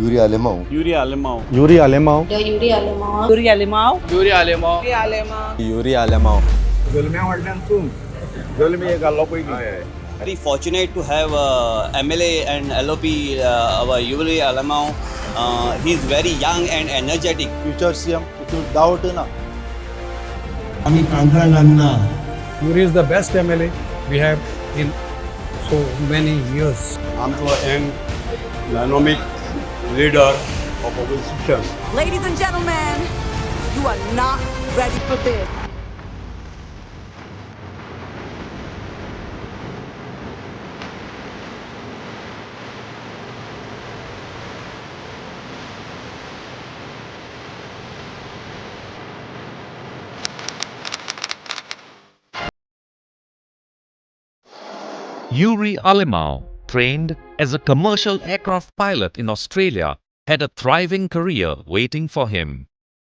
Yuri Alemao. Yuri Alemao. Yuri Alemao. Yuri Alemao. Yuri Alemao. Yuri Alemao. Yuri Alemao. Yuri Alemao. Very fortunate to have MLA and LOP, our Yuri Alemao. He is very young and energetic. Future CM, हितून doubt ना. आमी कांकणां घालना. Yuri is the best MLA we have in so many years. आमचो young dynamic leader of opposition. Ladies and gentlemen, you are not ready for this. Yuri Alemao, trained as a commercial aircraft pilot in Australia, had a thriving career waiting for him.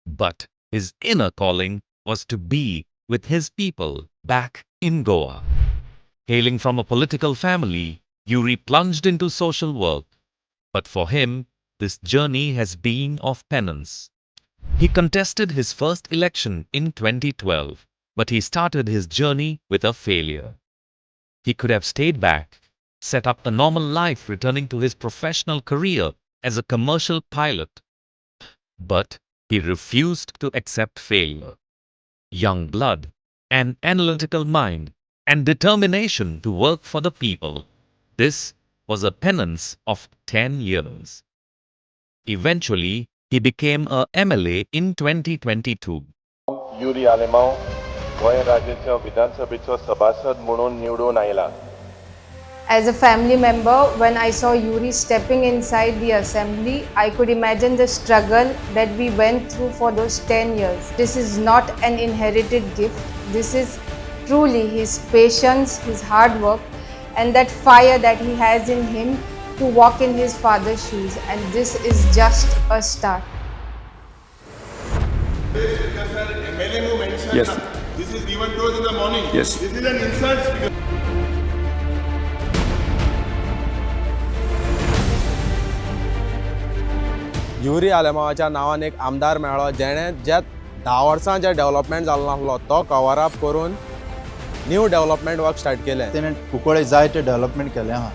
But his inner calling was to be with his people back in Goa. Hailing from a political family, Yuri plunged into social work. But for him, this journey has been of penance. He contested his first election in 2012, but he started his journey with a failure. He could have stayed back, set up a normal life returning to his professional career as a commercial pilot. But he refused to accept failure. Young blood, an analytical mind, and determination to work for the people. This was a penance of 10 years. Eventually, he became a MLA in 2022. Yuri Alemao Goa राज्याच्या विधानसभेचो सभासद म्हणून निवडून आयला. As a family member, when I saw Yuri stepping inside the assembly, I could imagine the struggle that we went through for those 10 years. This is not an inherited gift. This is truly his patience, his hard work, and that fire that he has in him to walk in his father's shoes. And this is just a start. Yes. This is given to us in the morning. Yes. This is an insult, Speaker. Yuri आलेमावाच्या नांवान एक आमदार मेळ्ळो जेणे ज्या 10 वर्सां जे development जालो नासलो तो कवर अप करून न्यू डेव्हलपमेंट वर्क स्टार्ट केलें. तेणें कुंकळे जायते डेव्हलपमेंट केलें आहा.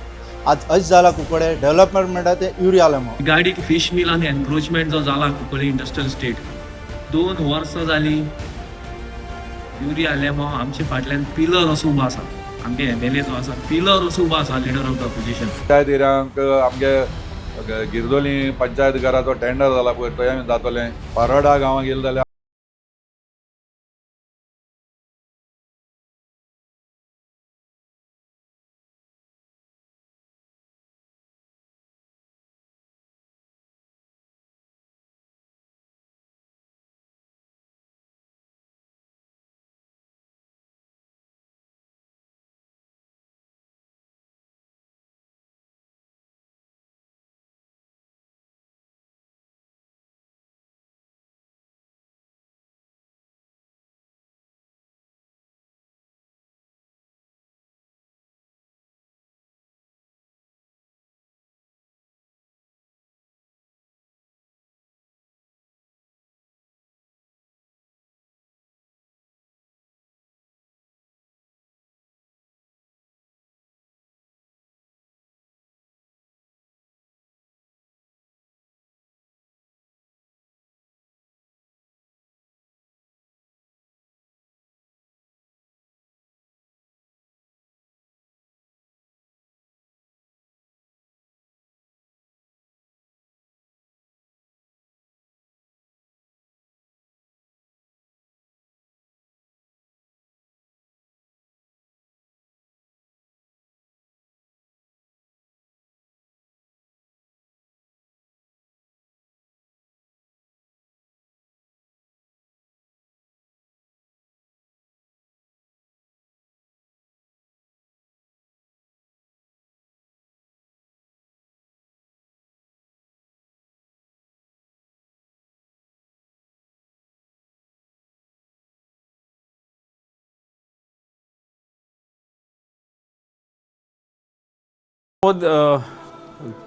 आज अशें जालां कुंकळे डेव्हलपमेंट म्हणटा तें युरी आलेमाव. रिगार्डींग फिश मिल आनी एनक्रोचमेंट जो जाला कुंकळ्ळी इंडस्ट्रियल स्टेट 2 वर्सां जालीं युरी आलेमाव आमचे फाटल्यान पिलर असो उबो आसा. आमगे एमएलए जो आसा पिलर असो उबो आसा leader of the opposition. Panchayat एरियांक आमगे गिरदोली पंचायत घराचो टेंडर जाला पळय थंय आमी जातले. पारोडा गांवां गेले जाल्यार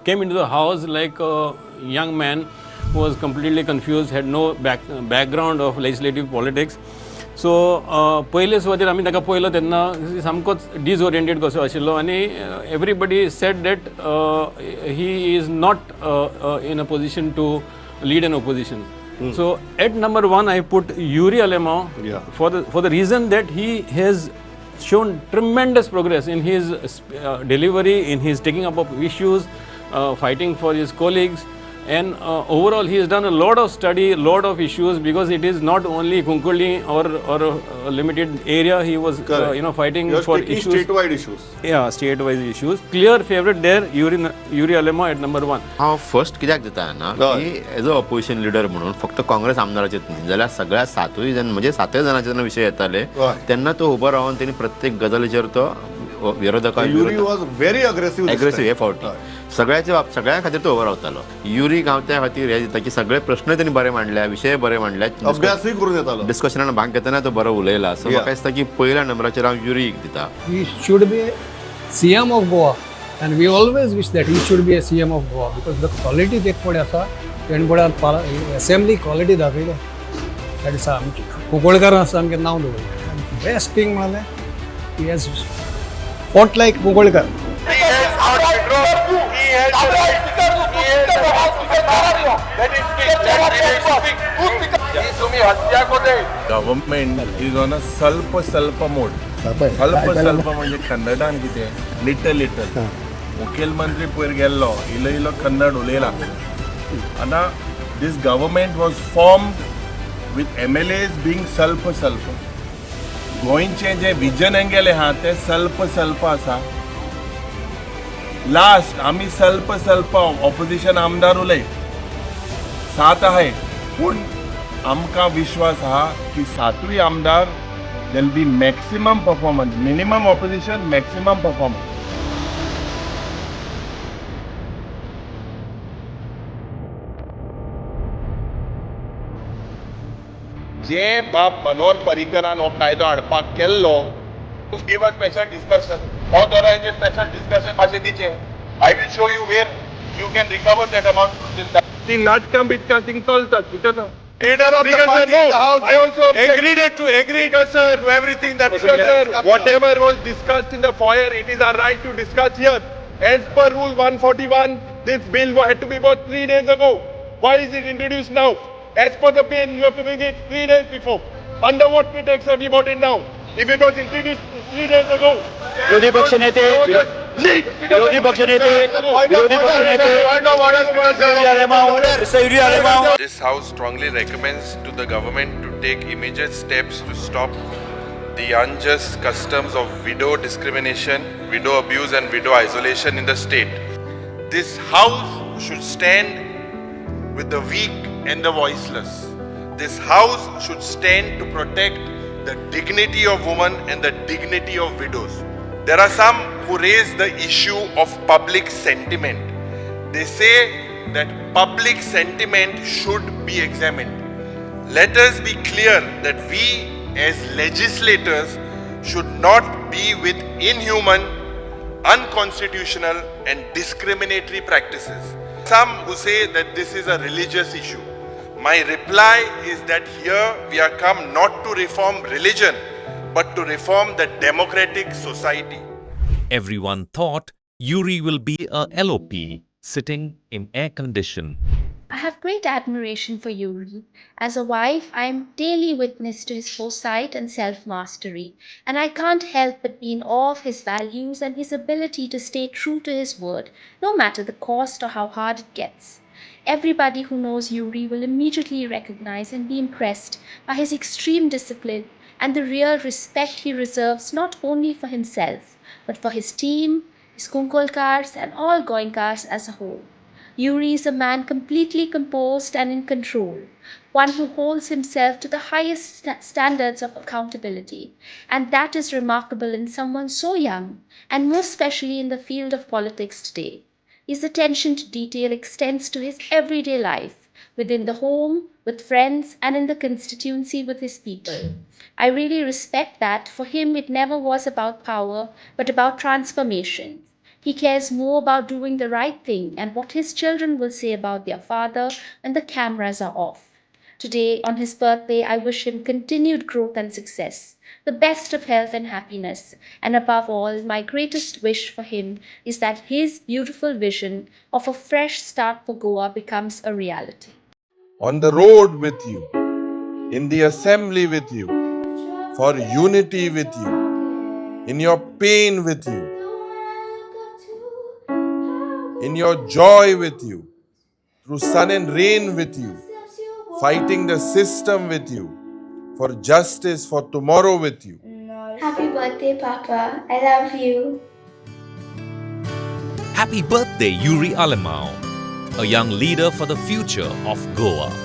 Came into the house like young man who was completely confused, had no background of legislative politics. So पयले सुवातेर आमी ताका पळयलो तेन्ना सामकोच डिसओरिएंटेड कसो आशिल्लो आनी everybody said that he is not in a position to lead an opposition. So at number one I put Yuri Alemao for the reason that he has shown tremendous progress in his delivery, in his taking up of issues, fighting for his colleagues, and overall he has done a lot of study, lot of issues, because it is not only Cuncolim or a limited area he was Correct. Fighting You are for speaking issues. State-wide issues. Yeah, state-wise issues. Clear favorite there, Yuri Alemao at number one. हांव first कित्याक दिता ना की as a opposition leader म्हणून फक्त काँग्रेस आमदाराचेच न्ही जाल्यार सगळ्या सातूय जण म्हणजे सातय जाणांचे जेन्ना विशय येताले तेन्ना तो उबो रावन तेणी प्रत्येक गजालीचेर तो विरोधकां Yuri was very aggressive. Aggressive हे फावटी सगळ्याच्या सगळ्या खातीर तो उबो रावतालो. युरी गांवत्या खातीर हे दिता की सगळे प्रश्न तेणी बरे मांडल्या, विशय बरे मांडल्या, अभ्यासूय करून येतालो. डिस्कशनान भाग घेतना तो बरो उलयला. सो म्हाका दिसता की पयल्या नंबराचेर हांव युरीक दिता. He should be CM of Goa and we always wish that he should be a CM of Goa because the quality ते पळय आसा तेणें पळय असेंब्ली क्वॉलिटी दाखयल्या. त्या दिसा आमची कुंकळकारां आसा आमचें नांव दवरलें. बेस्ट थिंग म्हणल्यार he has fought like Kunkolkar. Government is on a सल्प सल्प mode. सल्प सल्प म्हणजे कन्नडान कितें लिटल लिटल. मुखेलमंत्री पयर गेल्लो इलो इलो कन्नड उलयला. आतां this government was formed with MLAs being सल्प सल्प. गोंयचें जें विजन हेंगेलें आहा तें सल्प सल्प आसा. लास्ट आमी सल्प सल्प ऑपोजिशन आमदार उलय सात आहाय, पूण आमकां विश्वास आहा की सातूय आमदार there'll be maximum performance, minimum opposition, maximum performance. जे बाब मनोहर पर्रीकरान हो कायदो हाडपाक केल्लो, give a special discussion, authorise special discussion मातशें दिचें. I will show you where you can recover that amount. ती नाटकां बिटकां थिंग चलतात भितर. Leader of the Speaker, sir, party in no. the house I also object. Agreed it to agree Speaker, sir, to everything that Speaker, sir, whatever was discussed in the foyer, it is our right to discuss here. As per Rule 141, this bill had to be brought 3 days ago. Why is it introduced now? As per the bill, you have to bring it 3 days before. Under what pretext have you brought it now? If it was introduced 3 days ago. विरोधी पक्षनेते, विरोधी पक्षनेते, विरोधी पक्षनेते. This House strongly recommends to the government to take immediate steps to stop the unjust customs of widow discrimination, widow abuse, and widow isolation in the state. This House should stand with the weak and the voiceless. This House should stand to protect the dignity of women and the dignity of widows. There are some who raise the issue of public sentiment. They say that public sentiment should be examined. Let us be clear that we as legislators should not be with inhuman, unconstitutional, and discriminatory practices. Some who say that this is a religious issue. My reply is that here we are come not to reform religion, but to reform the democratic society. Everyone thought Yuri will be a LOP sitting in air condition. I have great admiration for Yuri. As a wife, I am daily witness to his foresight and self mastery, and I can't help but be in awe of his values and his ability to stay true to his word, no matter the cost or how hard it gets. Everybody who knows Yuri will immediately recognize and be impressed by his extreme discipline and the real respect he reserves not only for himself, but for his team, his Kunkolkars, and all Goenkars as a whole. Yuri is a man completely composed and in control, one who holds himself to the highest standards of accountability. And that is remarkable in someone so young, and most especially in the field of politics today. His attention to detail extends to his everyday life, within the home, with friends, and in the constituency with his people. I really respect that. For him, it never was about power, but about transformation. He cares more about doing the right thing and what his children will say about their father when the cameras are off. Today, on his birthday, I wish him continued growth and success, the best of health and happiness, and above all, my greatest wish for him is that his beautiful vision of a fresh start for Goa becomes a reality. On the road with you, in the assembly with you, for unity with you, in your pain with you, in your joy with you, through sun and rain with you, fighting the system with you, for justice, for tomorrow with you. Happy birthday, Papa. I love you. Happy birthday, Yuri Alemao, a young leader for the future of Goa.